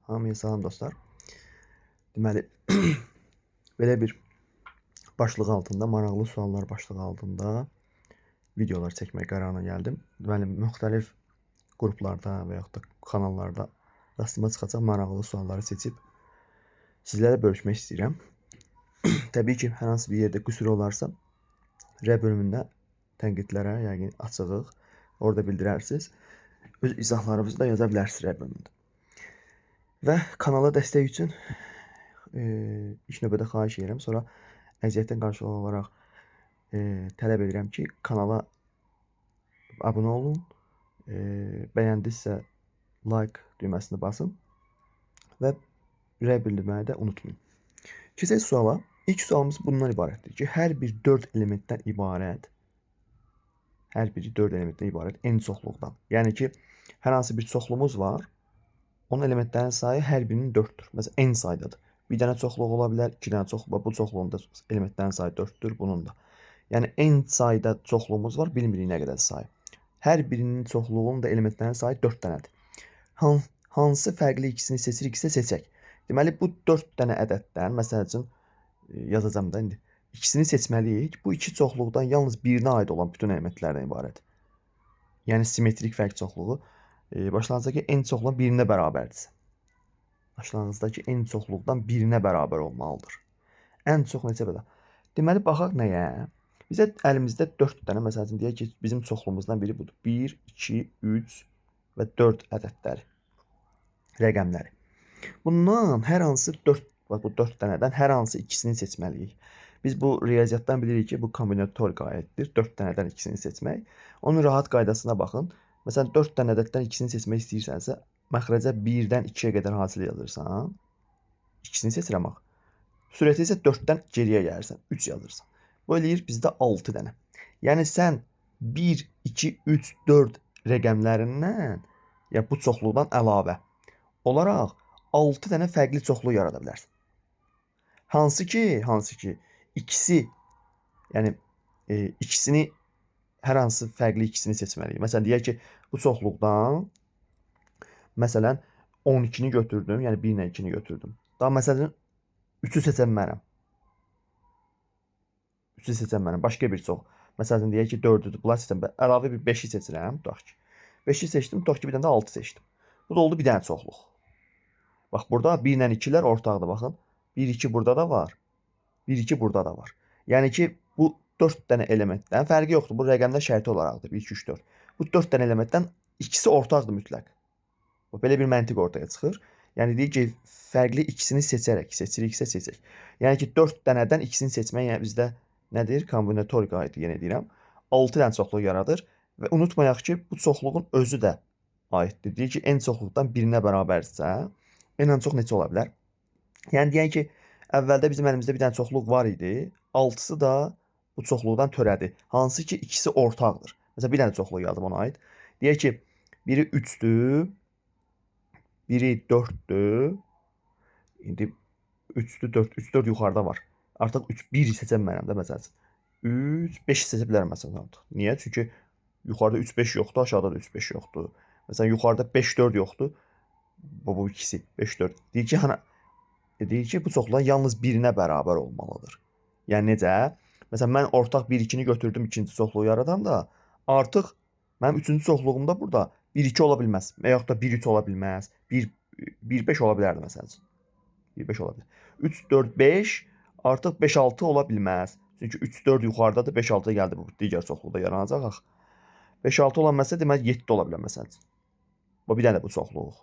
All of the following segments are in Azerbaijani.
Hamıya salam dostlar. Deməli, belə bir başlıq altında, maraqlı suallar başlığı altında videolar çəkmək qərarına gəldim. Deməli, müxtəlif qruplarda və yaxud da kanallarda rastıma çıxacaq maraqlı sualları seçib sizlərə bölüşmək istəyirəm. Təbii ki, hər hansı bir yerdə qüsur olarsa, R bölümündə tənqidlərə yəqin açığıq. Orada bildirərsiniz. Öz izahlarınızı da yaza bilərsiniz R bölümündə. Və kanala dəstək üçün ilk növbədə xahiş edirəm. Sonra əziyyətdən qarşılıqlı olaraq tələb edirəm ki, kanala abunə olun. Bəyəndinizsə like düyməsini basın və rəy bildirməyi də unutmayın. Keçək suala. İlk sualımız bundan ibarətdir ki, hər bir 4 elementdən ibarət, hər biri 4 elementdən ibarət n çoxluqdan. Yəni ki, hər hansı bir çoxluğumuz var. Onun elementlərinin sayı hər birinin 4-dür. Məsələn, n saydadır. Bir dənə çoxluq ola bilər, iki dənə çoxluq. Bu çoxluğun da elementlərin sayı 4-dür, bunun da. Yəni n sayda çoxluğumuz var, bilmirik nə qədər sayı. Hər birinin çoxluğunun da elementlərinin sayı 4 dənədir. Hansı fərqli ikisini seçiriksə seçək. Deməli, bu 4 dənə ədəddən, məsəl üçün, yazacağam da indi. İkisini seçməliyik. Bu iki çoxluqdan yalnız birinə aid olan bütün elementlərdən ibarət. Yəni simmetrik fərq çoxluğu. Başlanğıcdakı n çoxluğun birinə bərabərdirsə. Başlanğıcdakı n çoxluqdan birinə bərabər olmalıdır. Ən çox neçə belə? Deməli, baxaq nəyə? Bizə əlimizdə 4 dənə, məsəl üçün, deyək ki, bizim çoxluğumuzdan biri budur. 1, 2, 3 və 4 ədədləri, rəqəmləri. Bundan hər hansı 4, bax bu 4 dənədən hər hansı ikisini seçməliyik. Biz bu riyaziyyatdan bilirik ki, bu kombinator aiddir. 4 dənədən ikisini seçmək. Onun rahat qaydasına baxın. Məsələn, 4 dənə ədəddən ikisini seçmək istəyirsənsə, məxrəcə 1-dən 2-yə qədər hasil yazırsan. İkisini seçirəm axı. Sürəti isə 4-dən geriyə gəlirsən, 3 yazırsan. Bu eləyir bizdə 6 dənə. Yəni sən 1, 2, 3, 4 rəqəmlərindən, ya bu çoxluqdan əlavə olaraq 6 dənə fərqli çoxluq yarada bilərsən. Hansı ki ikisi, yəni ikisini, hər hansı fərqli ikisini seçməliyik. Məsələn, deyək ki, bu çoxluqdan məsələn 12-ni götürdüm, yəni 1 ilə 2-ni götürdüm. Daha məsələn 3-ü seçə bilmərəm. 3-ü seçə bilmərəm. Başqa bir çox. Məsələn, deyək ki, 4-üdür. Bunlar seçəm. Əlavə bir 5-i seçirəm, tutaq ki. 5-i seçdim, tutaq ki, bir dənə də 6 seçdim. Bu da oldu bir dənə çoxluq. Bax, burada 1 ilə 2-lər ortaqdır, baxın. 1, 2 burada da var. 1, 2 burada da var. Yəni ki, bu 4 dənə elementdən fərqi yoxdur. Bu rəqəmlər şərti olaraqdır. 1, 2, 3, 4. Bu 4 dənə elementdən ikisi ortaqdır mütləq. Bax, belə bir məntiq ortaya çıxır. Yəni deyir ki, fərqli ikisini seçərək, seçiriksə seçək. Yəni ki, 4 dənədən ikisini seçmək, yəni bizdə nədir? Kombinatorik aiddir, yenə deyirəm. 6 dənə çoxluq yaradır və unutmayaq ki, bu çoxluğun özü də aiddir. Deyir ki, n çoxluqdan birinə bərabərdirsə, n çox neçə ola bilər? Yəni deyək ki, əvvəldə bizim əlimizdə bir dənə çoxluq var idi. 6-sı da bu çoxluqdan törədi. Hansı ki, ikisi ortaqdır. Məsələn, bir dənə çoxluq yazdım ona aid. Deyək ki, biri 3-dür, biri 4-dür. İndi 3-dür, 4, 3, 4 yuxarıda var. Artıq 3, 1 seçə bilmərəm də məsəl üçün. 3, 5 seçə bilərəm məsələn artıq. Niyə? Çünki yuxarıda 3, 5 yoxdur, aşağıda da 3, 5 yoxdur. Məsələn, yuxarıda 5, 4 yoxdur. Bu ikisi 5, 4. Deyir ki, hani, deyir ki, bu çoxluqdan yalnız birinə bərabər olmalıdır. Yəni necə? Məsələn, mən ortaq 1, 2-ni götürdüm ikinci çoxluğu yaradanda, artıq mənim üçüncü çoxluğumda burada 1, 2 ola bilməz. Və yaxud da 1, 3 ola bilməz. 1, 1, 5 ola bilərdi məsəl üçün. 1, 5 ola bilər. 3, 4, 5 artıq 5, 6 ola bilməz. Çünki 3, 4 yuxarıdadır, 5, 6 gəldi bu digər çoxluqda yaranacaq axı. 5, 6 olan məsələ deməli 7 ola bilər məsəl üçün. Bu bir dənə bu çoxluq.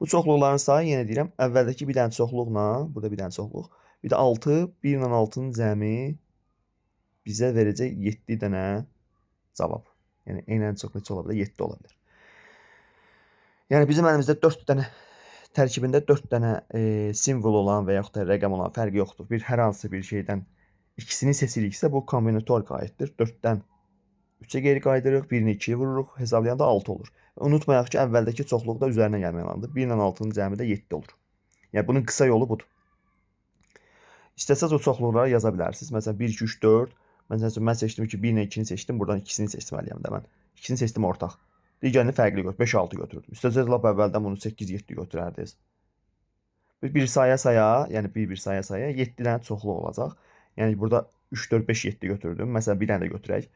Bu çoxluqların sayı yenə deyirəm, əvvəldəki bir dənə çoxluqla, burada bir dənə çoxluq, bir də 6, 1 ilə 6-nın cəmi bizə verəcək 7 dənə cavab. Yəni n ən çox neçə ola bilər? 7 ola bilər. Yəni bizim əlimizdə 4 dənə tərkibində 4 dənə simvol olan və yaxud da rəqəm olan fərqi yoxdur. Bir hər hansı bir şeydən ikisini seçiriksə bu kombinatorik aiddir. 4-dən 3-ə geri qayıdırıq, 1-ni 2-yə vururuq, hesablayanda 6 olur. Unutmayaq ki, əvvəldəki çoxluq da üzərinə gəlmək lazımdır. 1 ilə 6-nın cəmi də 7 olur. Yəni bunun qısa yolu budur. İstəsəz o çoxluqları yaza bilərsiniz. Məsələn, 1, 2, 3, 4. Məsələn, mən seçdim ki, 1 ilə 2-ni seçdim. Buradan ikisini seçməliyəm də mən. İkisini seçdim ortaq. Digərini fərqli götür. 5, 6 götürdüm. İstəsəniz lap əvvəldən bunu 8, 7 götürərdiniz. Bir saya-saya, yəni bir-bir saya-saya 7 dənə çoxluq olacaq. Yəni burada 3, 4, 5, 7 götürdüm. Məsələn, bir dənə də götürək.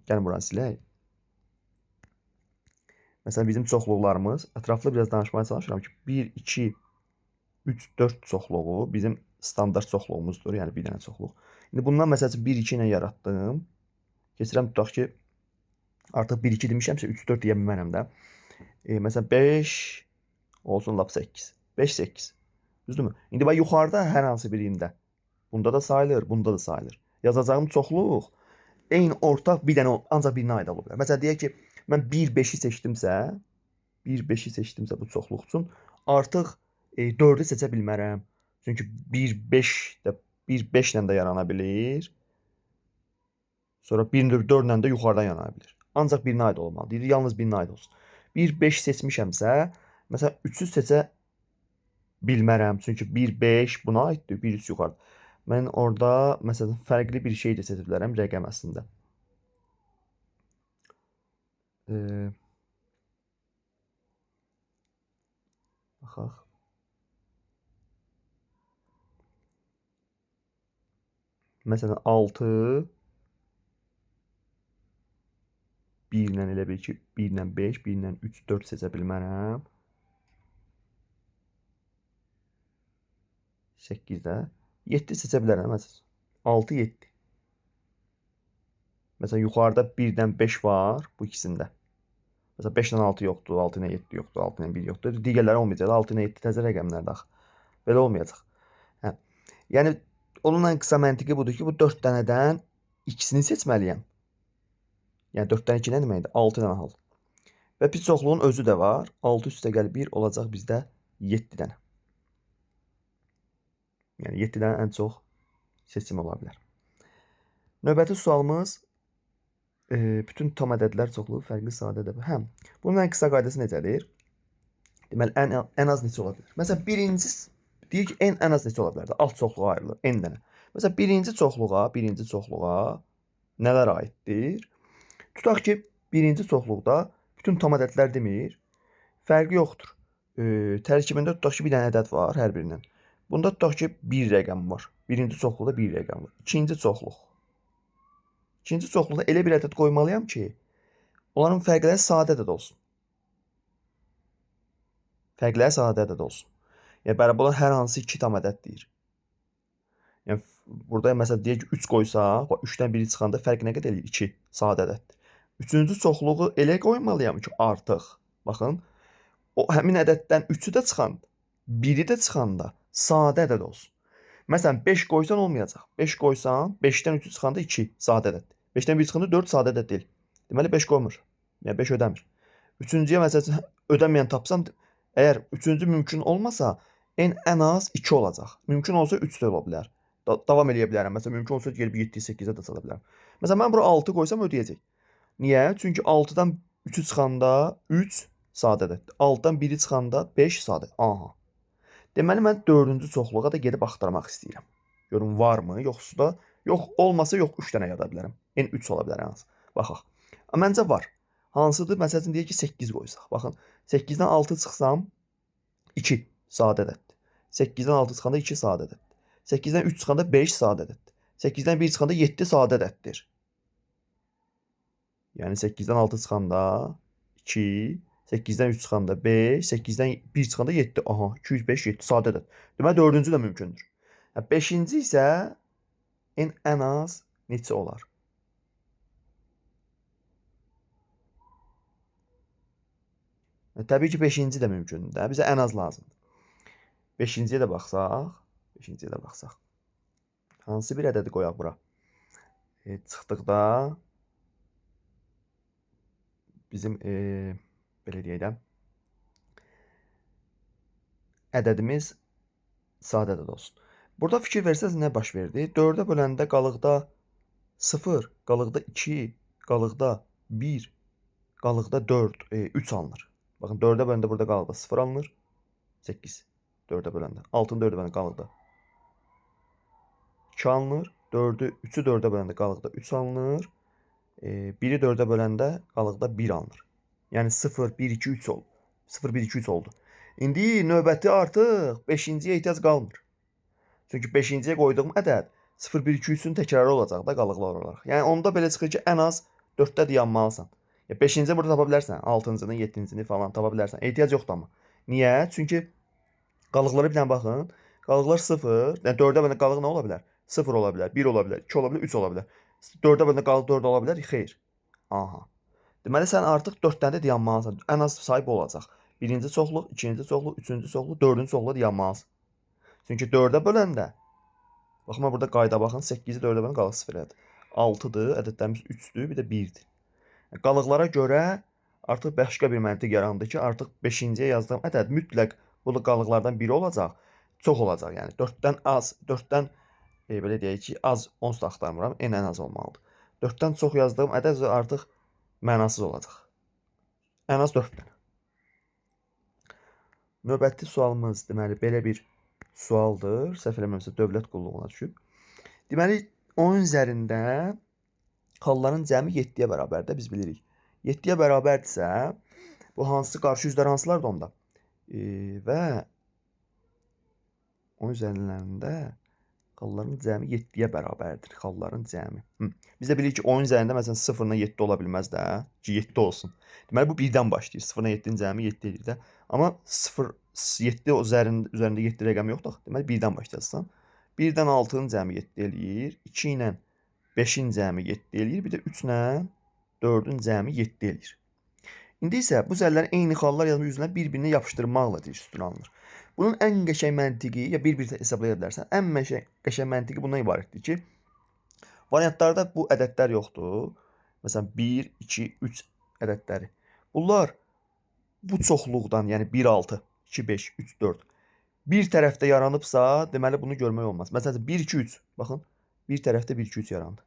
Gəlin buranı silək. Məsələn, bizim çoxluqlarımız, ətraflı biraz danışmaya çalışıram ki, 1, 2, 3, 4 çoxluğu bizim standart çoxluğumuzdur. Yəni bir dənə çoxluq. İndi bundan məsələn 1, 2 ilə yaratdım. Keçirəm, tutaq ki, artıq 1, 2 demişəmsə 3, 4 deyə bilmərəm də. Məsələn 5 olsun lap 8. 5, 8. Düzdürmü? İndi bax yuxarıda hər hansı birində. Bunda da sayılır, bunda da sayılır. Yazacağım çoxluq eyni ortaq bir dənə ancaq birinə aid ola bilər. Məsələn deyək ki, mən 1, 5-i seçdimsə, 1, 5-i seçdimsə bu çoxluq üçün artıq 4-ü seçə bilmərəm. Çünki 1, 5 də 1, 5 ilə də yarana bilir. Sonra 1, 4 ilə də yuxarıdan yarana bilir. Ancaq birinə aid olmalıdır. Deyir, yalnız birinə aid olsun. 1, 5 seçmişəmsə, məsələn 3-ü seçə bilmərəm. Çünki 1, 5 buna aiddir, 1, 3 yuxarıda. Mən orada məsələn fərqli bir şey də seçə bilərəm rəqəm əslində. Baxaq. Məsələn 6 1 ilə elə bil ki, 1 ilə 5, 1 ilə 3, 4 seçə bilmərəm. 8-də 7 seçə bilərəm məsələn. 6, 7. Məsələn yuxarıda 1-dən 5 var bu ikisində. Məsələn 5 ilə 6 yoxdur, 6 ilə 7 yoxdur, 6 ilə 1 yoxdur. Digərləri olmayacaq. 6 ilə 7 təzə rəqəmlərdir axı. Belə olmayacaq. Hə. Yəni onun ən qısa məntiqi budur ki, bu 4 dənədən ikisini seçməliyəm. Yəni 4 dənə 2 nə deməkdir? 6 dənə hal. Və bir çoxluğun özü də var. 6 üstə gəl 1 olacaq bizdə 7 dənə. Yəni 7 dənə ən çox seçim ola bilər. Növbəti sualımız bütün tam ədədlər çoxluğu fərqli sadə ədəd. Hə, bunun ən qısa qaydası necədir? Deməli ən az neçə ola bilər? Məsələn, birinci deyir ki, n ən az neçə ola bilər? Alt çoxluğa ayrılır n dənə. Məsələn, birinci çoxluğa nələr aiddir? Tutaq ki, birinci çoxluqda bütün tam ədədlər demir. Fərqi yoxdur. Tərkibində tutaq ki, bir dənə ədəd var hər birindən. Bunda tutaq ki, bir rəqəm var. Birinci çoxluqda bir rəqəm var. İkinci çoxluq. İkinci çoxluqda elə bir ədəd qoymalıyam ki, onların fərqləri sadə ədəd olsun. Fərqləri sadə ədəd olsun. Yəni, bərabər olan hər hansı iki tam ədəd deyir. Yəni, burada məsələn, deyək ki, 3 qoysaq, 3-dən 1-i çıxanda fərq nə qədər eləyir? 2 sadə ədəddir. Üçüncü çoxluğu elə qoymalıyam ki, artıq, baxın, o həmin ədəddən 3-ü də çıxanda, 1-i də çıxanda sadə ədəd olsun. Məsələn, 5 qoysan olmayacaq. 5 qoysan, 5-dən 3-ü çıxanda 2 sadə ədəddir. 5-dən 1 çıxanda 4 sadə ədəd deyil. Deməli, 5 qoymur. Yəni, 5 ödəmir. Üçüncüyə, məsələn, ödəməyən tapsam, əgər üçüncü mümkün olmasa, n ən az 2 olacaq. Mümkün olsa 3 də ola bilər. Davam eləyə bilərəm. Məsələn, mümkün olsa gəlib 7, 8-ə də çata bilərəm. Məsələn, mən bura 6 qoysam ödəyəcək. Niyə? Çünki 6-dan 3-ü çıxanda 3 sadə ədəddir. 6-dan 1-i çıxanda 5 sadə. Aha. Deməli, mən 4-cü çoxluğa da gedib axtarmaq istəyirəm. Görüm, varmı, yoxsa da? Yox, olmasa yox, 3 dənə yada bilərəm. N 3 ola bilər ən az. Baxaq. Məncə var. Hansıdır? Məsəl üçün, deyək ki, 8 qoysaq. Baxın, 8-dən 6 çıxsam 2 sadə ədəddir. 8-dən 6 çıxanda 2 sadə ədəddir. 8-dən 3 çıxanda 5 sadə ədəddir. 8-dən 1 çıxanda 7 sadə ədəddir. Yəni 8-dən 6 çıxanda 2, 8-dən 3 çıxanda 5, 8-dən 1 çıxanda 7. Aha, 205, 7 sadə ədəd. Deməli, 4-cü də mümkündür. 5-ci isə n ən az neçə olar? Təbii ki, 5-ci də mümkündür. Də. Bizə ən az lazımdır. 5-ciyə də baxsaq, 5-ciyə də baxsaq. Hansı bir ədədi qoyaq bura? Çıxdıqda bizim belə deyək də, ədədimiz sadə ədəd olsun. Burada fikir versəniz nə baş verdi? 4-ə böləndə qalıqda 0, qalıqda 2, qalıqda 1, qalıqda 4, 3 alınır. Baxın, 4-ə böləndə burada qalıqda 0 alınır. 8, 4-ə böləndə. 6-nı 4-ə böləndə qalıqda 2 alınır. 4-ü, 3-ü 4-ə böləndə qalıqda 3 alınır. 1-i 4-ə böləndə qalıqda 1 alınır. Yəni 0, 1, 2, 3 oldu. 0, 1, 2, 3 oldu. İndi növbəti artıq 5-ciyə ehtiyac qalmır. Çünki 5-ciyə qoyduğum ədəd 0, 1, 2, 3-ün təkrarı olacaq da qalıqlar olaraq. Yəni onda belə çıxır ki, ən az 4-də dayanmalısan. Ya 5-ci burada tapa bilərsən, 6-cını, 7-cini falan tapa bilərsən. Ehtiyac yoxdur amma. Niyə? Çünki qalıqlara bir dənə baxın. Qalıqlar 0, yəni 4-ə bölündə qalıq nə ola bilər? 0 ola bilər, 1 ola bilər, 2 ola bilər, 3 ola bilər. 4-ə bölündə qalıq 4 ola bilər? Xeyr. Aha. Deməli sən artıq 4 dənə də dayanmalısan. Ən az sayı bu olacaq. Birinci çoxluq, ikinci çoxluq, üçüncü çoxluq, dördüncü çoxluğa dayanmalısan. Çünki 4-ə böləndə, baxın burada qayda baxın, 8-i 4-ə böləndə qalıq 0 elədir. 6-dır, ədədlərimiz 3-dür, bir də 1-dir. Qalıqlara görə artıq başqa bir məntiq yarandı ki, artıq 5-ciyə yazdığım ədəd mütləq bu qalıqlardan biri olacaq, çox olacaq. Yəni 4-dən az, 4-dən belə deyək ki, az onsuz da axtarmıram, n ən az olmalıdır. 4-dən çox yazdığım ədəd artıq mənasız olacaq. Ən az 4 dənə. Növbəti sualımız deməli belə bir sualdır. Səhv eləmirəmsə dövlət qulluğuna düşüb. Deməli onun üzərində xalların cəmi 7-yə bərabərdir, biz bilirik. 7-yə bərabərdirsə, bu hansı qarşı üzlər hansılardır onda? Və onun üzərində xalların cəmi 7-yə bərabərdir. Xalların cəmi. Biz də bilirik ki, onun üzərində məsələn 0 ilə 7 ola bilməz də, ki 7 olsun. Deməli bu 1-dən başlayır. 0 ilə 7-nin cəmi 7 edir də. Amma 0 7 üzərində 7 rəqəmi yoxdur. Deməli 1-dən başlayacaqsan. 1-dən 6-nın cəmi 7 eləyir. 2 ilə 5-in cəmi 7 eləyir. Bir də 3 ilə 4-ün cəmi 7 eləyir. İndi isə bu zərlərin eyni xallar yazma üzünə bir-birinə yapışdırmaqla deyir, üstünə alınır. Bunun ən qəşəng məntiqi, ya bir-bir hesablaya bilərsən, ən qəşəng məntiqi bundan ibarətdir ki, variantlarda bu ədədlər yoxdur. Məsələn, 1, 2, 3 ədədləri. Bunlar bu çoxluqdan, yəni 1, 6, 2, 5, 3, 4 bir tərəfdə yaranıbsa, deməli bunu görmək olmaz. Məsələn, 1, 2, 3. Baxın, bir tərəfdə 1, 2, 3 yarandı.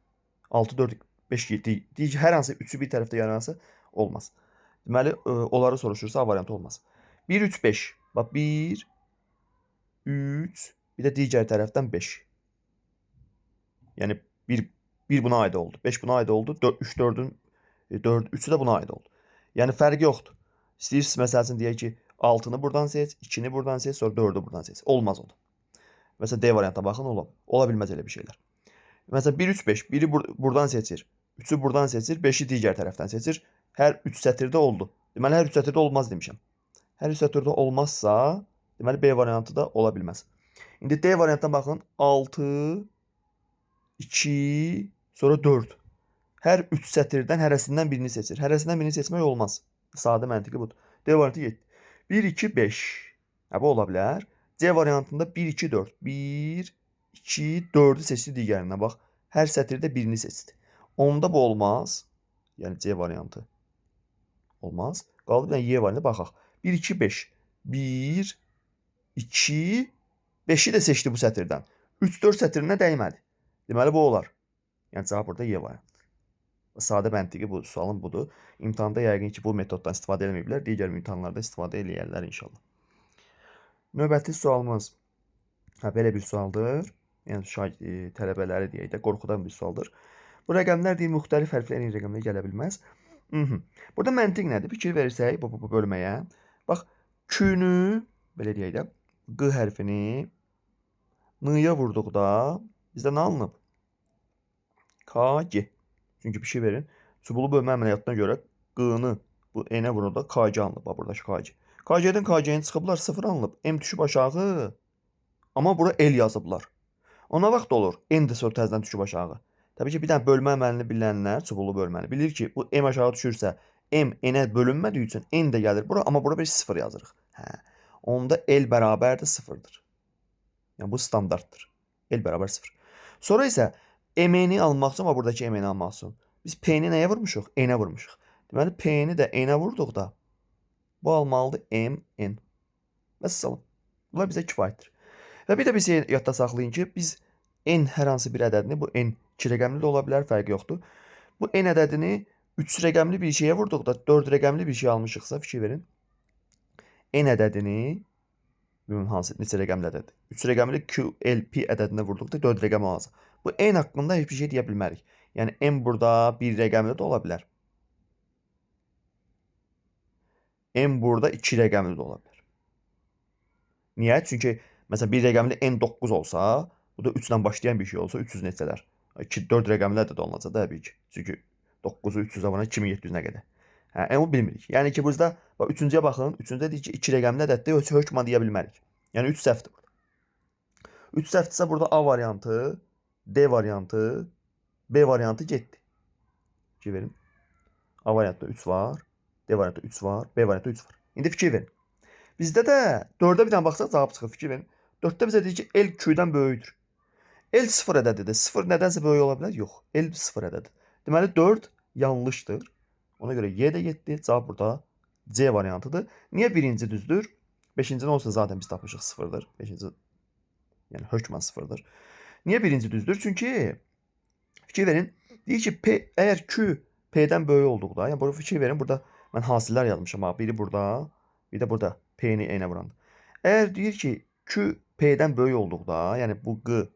6, 4, 5, 7. Deyir ki, hər hansı 3-ü bir tərəfdə yaransa olmaz. Deməli, onları soruşursa A variantı olmaz. 1, 3, 5. Bax, 1, 3, bir də digər tərəfdən 5. Yəni, 1 buna aid oldu. 5 buna aid oldu. 4, 3, 4-ün, 4, 3-ü də buna aid oldu. Yəni, fərqi yoxdur. İstəyirsiniz, məsəl üçün, deyək ki, 6-nı buradan seç, 2-ni buradan seç, sonra 4-ü buradan seç. Olmaz o da. Məsələn, D variantına baxın, ola bilməz elə bir şeylər. Məsələn, 1, 3, 5. 1-i buradan seçir, 3-ü buradan seçir, 5-i digər tərəfdən seçir. Hər 3 sətirdə oldu. Deməli, hər 3 sətirdə olmaz demişəm. Hər 3 sətirdə olmazsa, deməli, B variantı da ola bilməz. İndi D variantına baxın. 6, 2, sonra 4. Hər 3 sətirdən hərəsindən birini seçir. Hərəsindən birini seçmək olmaz. Sadə məntiqi budur. D variantı getdi. 1, 2, 5. Hə, bu ola bilər. C variantında 1, 2, 4. 1, 2, 4-ü seçdi digərindən. Bax, hər sətirdə birini seçdi. Onda bu olmaz. Yəni C variantı olmaz. Qaldı bir dənə Y variantı, baxaq. 1, 2, 5. 1, 2, 5-i də seçdi bu sətirdən. 3, 4 sətirinə dəymədi. Deməli, bu olar. Yəni, cavab burada Y variantı. Sadə məntiqi bu sualın budur. İmtahanda yəqin ki, bu metoddan istifadə eləməyiblər. Digər imtahanlarda istifadə eləyərlər inşallah. Növbəti sualımız belə bir sualdır. Yəni, tələbələri deyək də, qorxudan bir sualdır. Bu rəqəmlər deyir, müxtəlif hərflər eyni rəqəmlə gələ bilməz. Burada məntiq nədir? Fikir versək bu bölməyə. Bax, Q-nü, belə deyək də, Q hərfini N-ya vurduqda bizdə nə alınıb? K, G. Çünki bir şey verin. Çubuğlu bölmə əməliyyatına görə Q-nı bu N-ə vurduqda K, G alınıb. Bax, buradakı K, G. K, G-dən K, G-ni çıxıblar, 0 alınıb. M düşüb aşağı. Amma bura L yazıblar. Ona vaxt olur. N də sonra təzədən düşüb aşağı. Təbii ki, bir dənə bölmə əməlini bilənlər, çubuğlu bölməni bilir ki, bu M aşağı düşürsə, M N-ə bölünmədiyi üçün N də gəlir bura, amma bura bir 0 yazırıq. Hə. Onda L bərabərdir 0-dır. Yəni, bu standartdır. L bərabər 0. Sonra isə M-ni almaq üçün, buradakı M-ni almaq üçün biz P-ni nəyə vurmuşuq? N-ə vurmuşuq. Deməli, P-ni də N-ə vurduqda bu almalıdır M, N. Vəssalam. Bunlar bizə kifayətdir. Və bir də bir şey yadda saxlayın ki, biz N hər hansı bir ədədini, bu N 2 rəqəmli də ola bilər, fərqi yoxdur. Bu N ədədini 3 rəqəmli bir şeyə vurduqda 4 rəqəmli bir şey almışıqsa, fikir verin. N ədədini, bilməm hansı, neçə rəqəmli ədəd. 3 rəqəmli Q, L, P ədədinə vurduqda 4 rəqəm alacaq. Bu N haqqında heç bir şey deyə bilmərik. Yəni N burada 1 rəqəmli də ola bilər. N burada 2 rəqəmli də ola bilər. Niyə? Çünki məsələn 1 rəqəmli N 9 olsa, bu da 3 ilə başlayan bir şey olsa 300 neçələr. 2 4 rəqəmlər də olunacaq təbii ki. Çünki 9-u 300-ə vuran 2700 nə qədər. Hə, onu bilmirik. Yəni ki, burada bax üçüncüyə baxın. Üçüncüdə deyir ki, 2 rəqəmli ədəddir, hökmən deyə bilmərik. Yəni 3 səhvdir burada. 3 səhvdirsə burada A variantı, D variantı, B variantı getdi. Fikir verin. A variantında 3 var, D variantında 3 var, B variantında 3 var. İndi fikir verin. Bizdə də 4-ə bir dənə baxsaq cavab çıxır. Fikir verin. 4-də bizə deyir ki, L Q-dən böyükdür. L 0 ədədidir. 0 nədənsə böyük ola bilər? Yox. L 0 ədədidir. Deməli 4 yanlışdır. Ona görə Y də getdi. Cavab burada C variantıdır. Niyə birinci düzdür? Beşinci nə olsa zaten biz tapmışıq 0-dır. Beşinci yəni hökmən 0-dır. Niyə birinci düzdür? Çünki fikir verin. Deyir ki, P əgər Q P-dən böyük olduqda, yəni burada fikir verin, burada mən hasillər yazmışam ha. Biri burada, bir də burada P-ni E-nə vuranda. Əgər deyir ki, Q P-dən böyük olduqda, yəni bu Q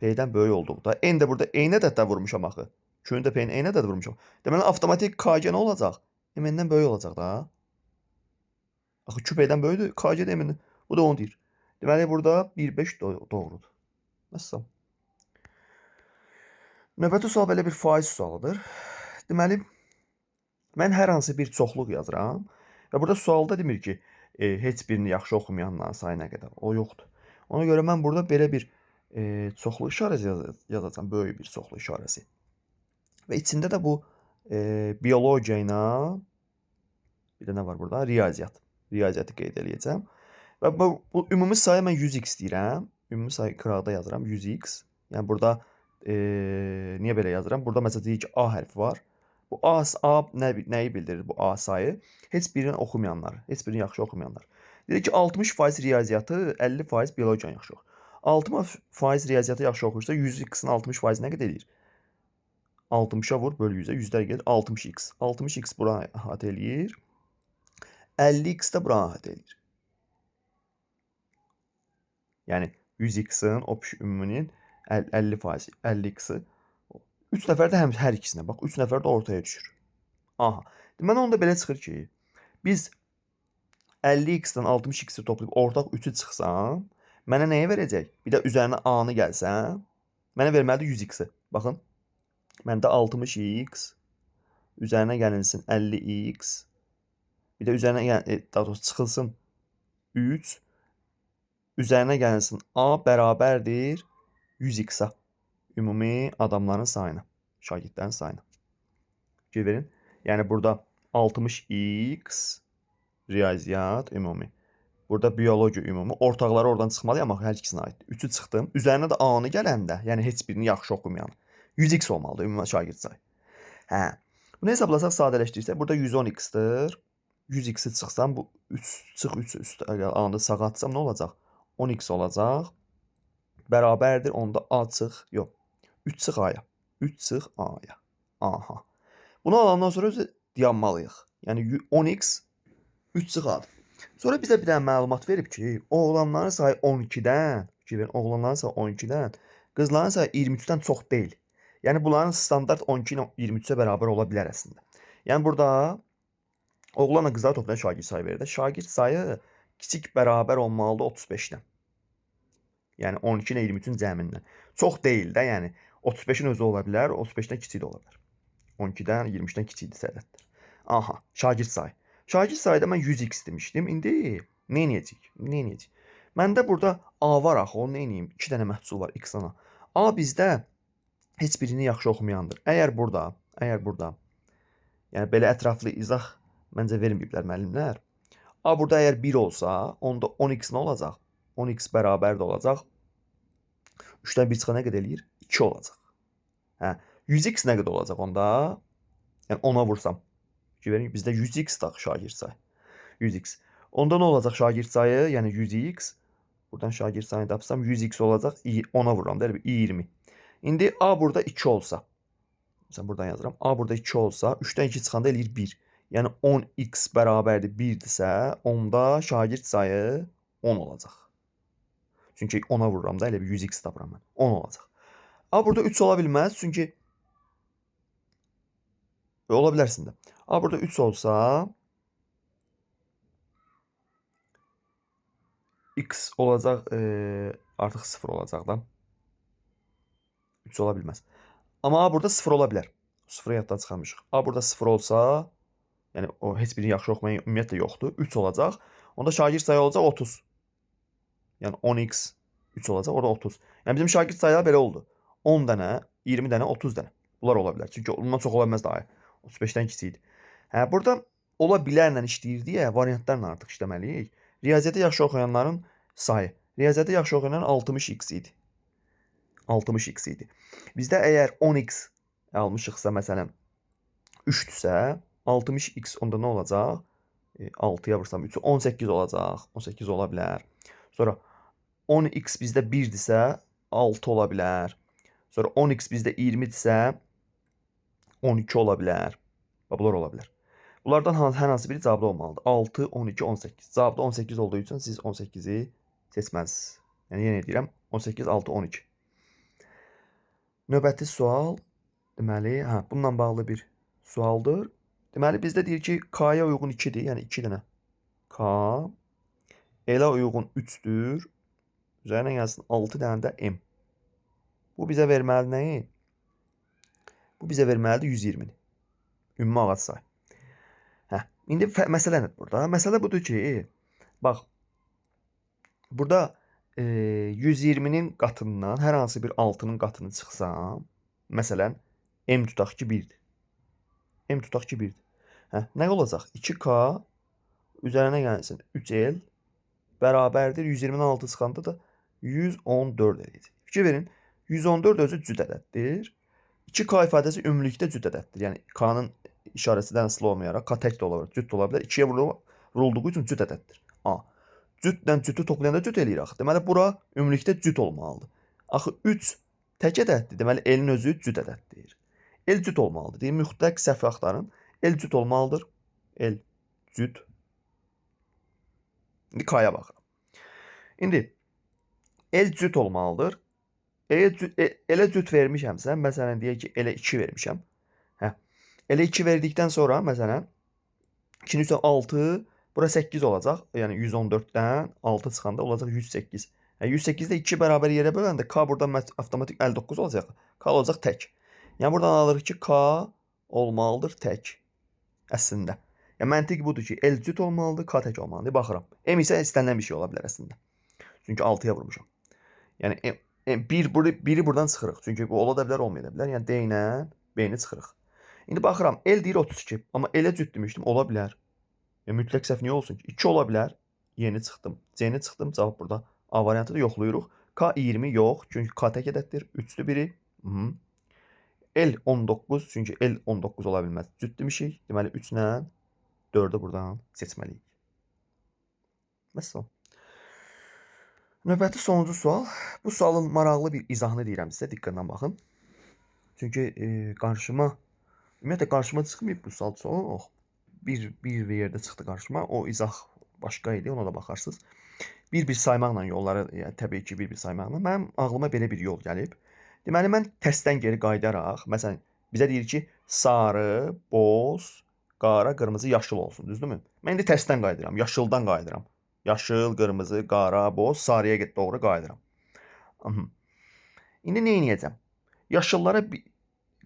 P-dən böyük olduqda, N də burada eyni ədəddə vurmuşam axı. Q-nü də P-nin eyni ədəd vurmuşam. Deməli avtomatik KG nə olacaq? MN-dən böyük olacaq da. Axı Q P-dən böyükdür, KG də MN-dən. Bu da onu deyir. Deməli burada 1-5 doğrudur. Məsələn. Növbəti sual belə bir faiz sualıdır. Deməli, mən hər hansı bir çoxluq yazıram və burada sualda demir ki, heç birini yaxşı oxumayanların sayı nə qədər. O yoxdur. Ona görə mən burada belə bir çoxluq işarəsi yazacağam, böyük bir çoxluq işarəsi. Və içində də bu biologiya ilə bir də nə var burada? Riyaziyyat. Riyaziyyatı qeyd eləyəcəm. Və bu ümumi sayı mən 100x deyirəm. Ümumi sayı qıraqda yazıram 100x. Yəni burada niyə belə yazıram? Burada məsələn deyir ki, A hərfi var. Bu A, A nəyi bildirir bu A sayı? Heç birini oxumayanlar, heç birini yaxşı oxumayanlar. Deyir ki, 60% riyaziyyatı, 50% biologiyanı yaxşı oxuyur. 60% riyaziyyatı yaxşı oxuyursa 100x-in 60% nə qədər eləyir? 60-a vur, böl 100-ə, 100-lər gedir 60x. 60x bura əhatə eləyir. 50x də bura əhatə eləyir. Yəni 100x-in o ümuminin 50%, 50x-i. 3 nəfər də həm hər ikisinə bax, 3 nəfər də ortaya düşür. Aha. Deməli onda belə çıxır ki, biz 50x-dən 60x-i toplayıb ortaq 3-ü çıxsam, mənə nəyə verəcək? Bir də üzərinə A-nı gəlsəm, mənə verməlidir 100x-i. Baxın. Məndə 60x üzərinə gəlinsin 50x, bir də üzərinə daha doğrusu çıxılsın 3, üzərinə gəlinsin A bərabərdir 100x-a. Ümumi adamların sayına, şagirdlərin sayına. Fikir verin. Yəni burada 60x riyaziyyat ümumi. Burada biologiya ümumi. Ortaqları oradan çıxmalı, amma hər ikisinə aiddir. 3-ü çıxdım. Üzərinə də A-nı gələndə, yəni heç birini yaxşı oxumayan 100x olmalıdır ümumi şagird sayı. Hə. Bunu hesablasaq, sadələşdirsək, burada 110x-dir. 100x-i çıxsam, bu 3 çıx 3 üstə A-nı sağa atsam nə olacaq? 10x olacaq. Bərabərdir onda A çıx, yox. 3 çıx A-ya. 3 çıx A-ya. Aha. Bunu alandan sonra özü dayanmalıyıq. Yəni 10x 3 çıx A-dır. Sonra bizə bir dənə məlumat verib ki, oğlanların sayı 12-dən, fikir verin, oğlanların sayı 12-dən, qızların sayı 23-dən çox deyil. Yəni bunların standart 12 ilə 23-ə bərabər ola bilər əslində. Yəni burada oğlanla qızları toplayan şagird sayı verir də. Şagird sayı kiçik bərabər olmalıdır 35-dən. Yəni 12 ilə 23-ün cəmindən. Çox deyil də, yəni 35-in özü ola bilər, 35-dən kiçik də ola bilər. 12-dən 23-dən kiçikdirsə ədəddir. Aha, şagird sayı. Şagird sayıda mən 100x demişdim. İndi nə edəcəyik? Nə edəcəyik? Məndə burada A var axı, onu nə edeyim? 2 dənə məhsul var x-dan A. A bizdə heç birini yaxşı oxumayandır. Əgər burada, yəni belə ətraflı izah məncə verməyiblər müəllimlər. A burada əgər 1 olsa, onda 10x nə olacaq? 10x bərabər də olacaq. 3-dən 1 çıxan nə qədər eləyir? 2 olacaq. Hə, 100x nə qədər olacaq onda? Yəni 10-a vursam. Fikir verin, bizdə 100x da şagird sayı. 100x. Onda nə olacaq şagird sayı? Yəni 100x. Buradan şagird sayını tapsam 100x olacaq. 10-a vururam da, elə bir 20. İndi A burada 2 olsa. Məsələn, buradan yazıram. A burada 2 olsa, 3-dən 2 çıxanda eləyir 1. Yəni 10x bərabərdir 1-dirsə, onda şagird sayı 10 olacaq. Çünki 10-a vururam da, elə bir 100x tapıram mən. 10 olacaq. A burada 3 ola bilməz, çünki ola bilərsin də. A burada 3 olsa, X olacaq, artıq 0 olacaq da. 3 ola bilməz. Amma A burada 0 ola bilər. 0-ı yaddan çıxarmışıq. A burada 0 olsa, yəni o heç birini yaxşı oxumayan ümumiyyətlə yoxdur. 3 olacaq. Onda şagird sayı olacaq 30. Yəni 10x 3 olacaq, orada 30. Yəni bizim şagird sayıları belə oldu. 10 dənə, 20 dənə, 30 dənə. Bunlar ola bilər. Çünki ondan çox ola bilməz daha. 35-dən kiçik idi. Hə, burada ola bilərlə işləyir deyə variantlarla artıq işləməliyik. Riyaziyyatı yaxşı oxuyanların sayı. Riyaziyyatı yaxşı oxuyanların 60x idi. 60x idi. Bizdə əgər 10x almışıqsa, məsələn, 3-dürsə, 60x onda nə olacaq? 6-ya vursam 3, 18 olacaq. 18 ola bilər. Sonra 10x bizdə 1-dirsə, 6 ola bilər. Sonra 10x bizdə 20-dirsə, 12 ola bilər. Və bunlar ola bilər. Bunlardan hər hansı biri cavabda olmalıdır. 6, 12, 18. Cavabda 18 olduğu üçün siz 18-i seçməlisiniz. Yəni yenə deyirəm, 18, 6, 12. Növbəti sual, deməli, hə, bununla bağlı bir sualdır. Deməli, bizdə deyir ki, K-ya uyğun 2-dir, yəni 2 dənə K. L-ə uyğun 3-dür. Üzərinə gəlsin 6 dənə də M. Bu bizə verməli nəyi? Bu bizə verməlidir 120-ni. Ümumi ağac sayı. Hə, indi məsələ nədir burada? Məsələ budur ki, bax, burada 120-nin qatından hər hansı bir 6-nın qatını çıxsam, məsələn, M tutaq ki 1-dir. M tutaq ki 1-dir. Hə, nə olacaq? 2K üzərinə gəlsin 3L bərabərdir 120-nin 6 çıxanda da 114 eləyəcək. Fikir verin, 114 özü cüt ədəddir. 2K ifadəsi ümumilikdə cüt ədəddir. Yəni K-nın işarəsindən asılı olmayaraq K tək də ola bilər, cüt də ola bilər. 2-yə vurulduğu üçün cüt ədəddir. A. Cütlə cütü toplayanda cüt eləyir axı. Deməli bura ümumilikdə cüt olmalıdır. Axı 3 tək ədəddir. Deməli L-in özü cüt ədəddir. L cüt olmalıdır. Deyir, mütləq səhv axtarın. L cüt olmalıdır. L cüt. İndi K-ya baxıram. İndi L cüt olmalıdır. Elə cüt vermişəmsə, məsələn deyək ki, elə 2 vermişəm. Hə. Elə 2 verdikdən sonra məsələn 2-nin üstə 6, bura 8 olacaq. Yəni 114-dən 6 çıxanda olacaq 108. Yəni 108-də 2 bərabər yerə böləndə K buradan avtomatik 59 olacaq. K olacaq tək. Yəni buradan alırıq ki, K olmalıdır tək əslində. Yəni məntiq budur ki, L cüt olmalıdır, K tək olmalıdır. Baxıram. M isə istənilən bir şey ola bilər əslində. Çünki 6-ya vurmuşam. Yəni biri buradan çıxırıq. Çünki bu ola da bilər, olmaya da bilər. Yəni D ilə B-ni çıxırıq. İndi baxıram, L deyir 32, amma L-ə cüt demişdim, ola bilər. Yəni mütləq səhv niyə olsun ki? 2 ola bilər. Y-ni çıxdım, C-ni çıxdım. Cavab burada A variantıdır, yoxlayırıq. K 20 yox, çünki K tək ədəddir. 3-dür biri. Hı -hı. L 19, çünki L 19 ola bilməz. Cüt demişik. Deməli 3 ilə 4-ü buradan seçməliyik. Vəssalam. Növbəti sonuncu sual. Bu sualın maraqlı bir izahını deyirəm sizə. Diqqətlə baxın. Çünki qarşıma, ümumiyyətlə qarşıma çıxmayıb bu sual çox. Bir yerdə çıxdı qarşıma. O izah başqa idi, ona da baxarsınız. Bir-bir saymaqla yolları, yəni təbii ki, bir-bir saymaqla mənim ağlıma belə bir yol gəlib. Deməli mən tərsdən geri qayıdaraq, məsələn, bizə deyir ki, sarı, boz, qara, qırmızı, yaşıl olsun, düzdürmü? Mən indi tərsdən qayıdıram, yaşıldan qayıdıram. Yaşıl, qırmızı, qara, boz, sarıya doğru qayıdıram. İndi nə edəcəm? Yaşıllara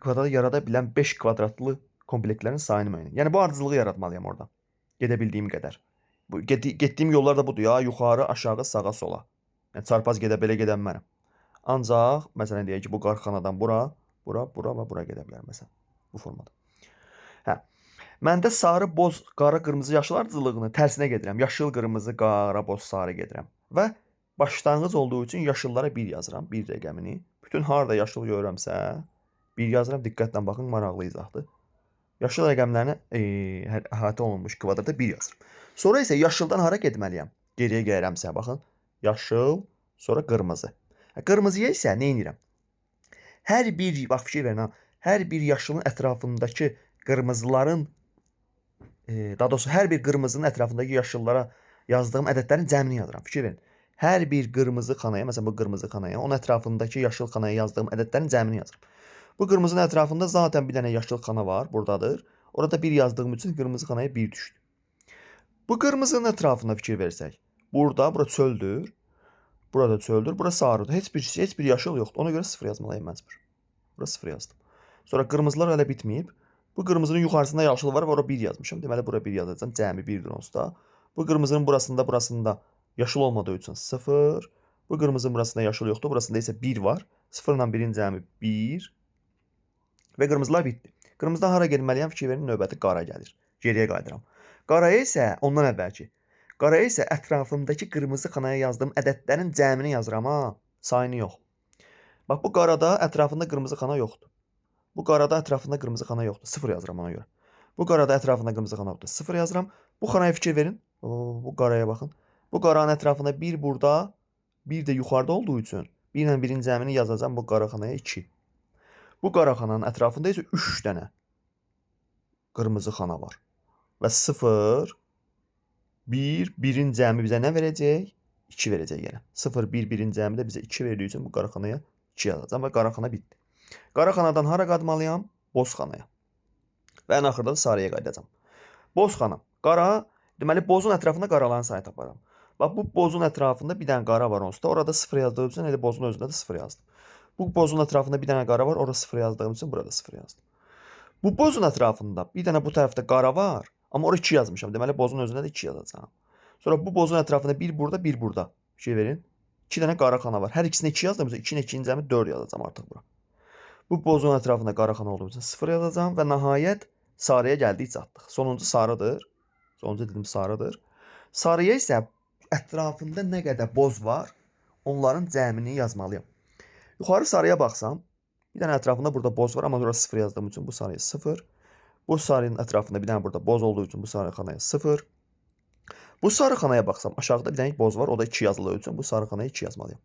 kvadrat yarada bilən 5 kvadratlı komplekslərin sayını müəyyən. Yəni bu ardıcılığı yaratmalıyam orada. Gedə bildiyim qədər. Bu getdiyim yollar da budur ya, yuxarı, aşağı, sağa, sola. Yəni çarpaz gedə belə gedə bilmərəm. Ancaq məsələn deyək ki, bu qarxanadan bura, bura, bura və bura gedə bilərəm məsələn. Bu formada. Hə. Məndə sarı, boz, qara, qırmızı, yaşıl ardıcıllığını tərsinə gedirəm. Yaşıl, qırmızı, qara, boz, sarı gedirəm. Və başlanğıc olduğu üçün yaşıllara 1 yazıram, 1 rəqəmini. Bütün harda yaşıl görürəmsə 1 yazıram. Diqqətlə baxın, maraqlı izahdır. Yaşıl rəqəmlərini əhatə olunmuş kvadrata 1 yazıram. Sonra isə yaşıldan hara getməliyəm? Geriyə gəlirəmsə, baxın. Yaşıl, sonra qırmızı. Qırmızıya isə nə edirəm? Hər bir, bax fikir verin ha, hər bir yaşılın ətrafındakı qırmızıların, daha doğrusu hər bir qırmızının ətrafındakı yaşıllara yazdığım ədədlərin cəmini yazıram. Fikir verin. Hər bir qırmızı xanaya, məsələn bu qırmızı xanaya, onun ətrafındakı yaşıl xanaya yazdığım ədədlərin cəmini yazıram. Bu qırmızının ətrafında zaten bir dənə yaşıl xana var, buradadır. Orada 1 yazdığım üçün qırmızı xanaya 1 düşdü. Bu qırmızının ətrafına fikir versək, Burada, bura çöldür. Burada çöldür, bura sarıdır. Heç bir yaşıl yoxdur. Ona görə 0 yazmalıyam məcbur. Bura 0 yazdım. Sonra qırmızılar hələ bitməyib. Bu qırmızının yuxarısında yaşıl var və ora 1 yazmışam. Deməli bura 1 yazacağam. Cəmi 1-dir onsuz da. Bu qırmızının burasında yaşıl olmadığı üçün 0. Bu qırmızının burasında yaşıl yoxdur. Burasında isə 1 var. 0 ilə 1-in cəmi 1. Və qırmızılar bitdi. Qırmızıdan hara getməliyəm? Fikir verin, növbəti qara gəlir. Geriyə qayıdıram. Qaraya isə ondan əvvəlki. Qaraya isə ətrafımdakı qırmızı xanaya yazdığım ədədlərin cəmini yazıram ha, sayını yox. Bax bu qarada ətrafında qırmızı xana yoxdur. Bu qarada ətrafında qırmızı xana yoxdur. 0 yazıram ona görə. Bu qarada ətrafında qırmızı xana yoxdur. 0 yazıram. Bu xanaya fikir verin. Bu qaraya baxın. Bu qaranın ətrafında 1 burada, 1 də yuxarıda olduğu üçün 1 ilə 1-in cəmini yazacağam bu qara xanaya 2. Bu qara xananın ətrafında isə 3 dənə qırmızı xana var. Və 0, 1, 1-in cəmi bizə nə verəcək? 2 verəcək yenə. 0, 1, 1-in cəmi də bizə 2 verdiyi üçün bu qara xanaya 2 yazacağam və qara xana bitdi. Qara xanadan hara qayıtmalıyam? Boz xanaya. Və ən axırda da sarıya qayıdacağam. Boz xana. Qara, deməli bozun ətrafında qaraların sayını taparam. Bax bu bozun ətrafında bir dənə qara var onsuz da. Orada 0 yazdığım üçün elə bozun özündə də 0 yazdım. Bu bozun ətrafında bir dənə qara var, orada 0 yazdığım üçün burada 0 yazdım. Bu bozun ətrafında bir dənə bu tərəfdə qara var, amma ora 2 yazmışam. Deməli bozun özündə də 2 yazacağam. Sonra bu bozun ətrafında bir burada, bir burada. Fikir verin. 2 dənə qara xana var. Hər ikisinə 2 yazdığım üçün 2 ilə 2-nin cəmi 4 yazacağam artıq bura. Bu bozun ətrafında qara xana olduğu üçün 0 yazacağam və nəhayət sarıya gəldik, çatdıq. Sonuncu sarıdır. Sonuncu dedim sarıdır. Sarıya isə ətrafında nə qədər boz var, onların cəmini yazmalıyam. Yuxarı sarıya baxsam, bir dənə ətrafında burada boz var, amma orada 0 yazdığım üçün bu sarıya 0. Bu sarının ətrafında bir dənə burada boz olduğu üçün bu sarı xanaya 0. Bu sarı xanaya baxsam, aşağıda bir dənə boz var, o da 2 yazıldığı üçün bu sarı xanaya 2 yazmalıyam.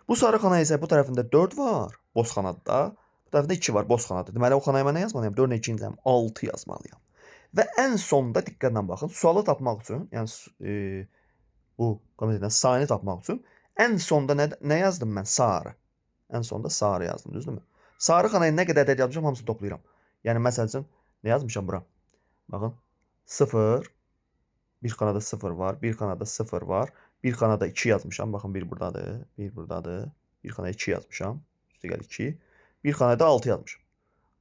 Bu sarı xanaya isə bu tərəfində 4 var, boz xanada. Bu tərəfində 2 var, boz xanada. Deməli o xanaya mən nə yazmalıyam? 4 ilə 2-nin cəmi 6 yazmalıyam. Və ən sonda diqqətlə baxın, sualı tapmaq üçün, yəni bu komitədən sayını tapmaq üçün ən sonda nə yazdım mən? Sarı. Ən sonda sarı yazdım, düzdürmü? Sarı xanaya nə qədər ədəd yazmışam, hamısını toplayıram. Yəni məsəl üçün nə yazmışam bura? Baxın, 0, bir xanada 0 var, bir xanada 0 var, bir xanada 2 yazmışam. Baxın, bir buradadır, bir buradadır. Bir xanaya 2 yazmışam. Üstəgəl 2. Bir xanaya da 6 yazmışam.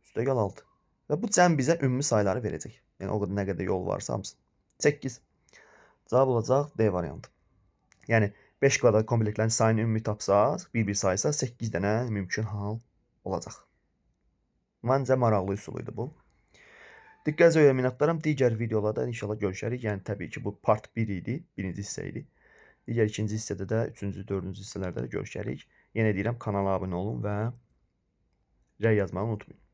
Üstəgəl 6. Və bu cəm bizə ümumi sayları verəcək. Yəni o qədər nə qədər yol varsa hamısını. 8. Cavab olacaq D variantı. Yəni 5 kvadrat komplekslərin sayını ümumi tapsaq, bir-bir saysa 8 dənə mümkün hal olacaq. Məncə maraqlı üsul idi bu. Diqqətinizə görə minnətdaram. Digər videolarda inşallah görüşərik. Yəni təbii ki, bu part 1 idi, birinci hissə idi. Digər ikinci hissədə də, üçüncü, dördüncü hissələrdə də görüşərik. Yenə deyirəm, kanala abunə olun və rəy yazmağı unutmayın.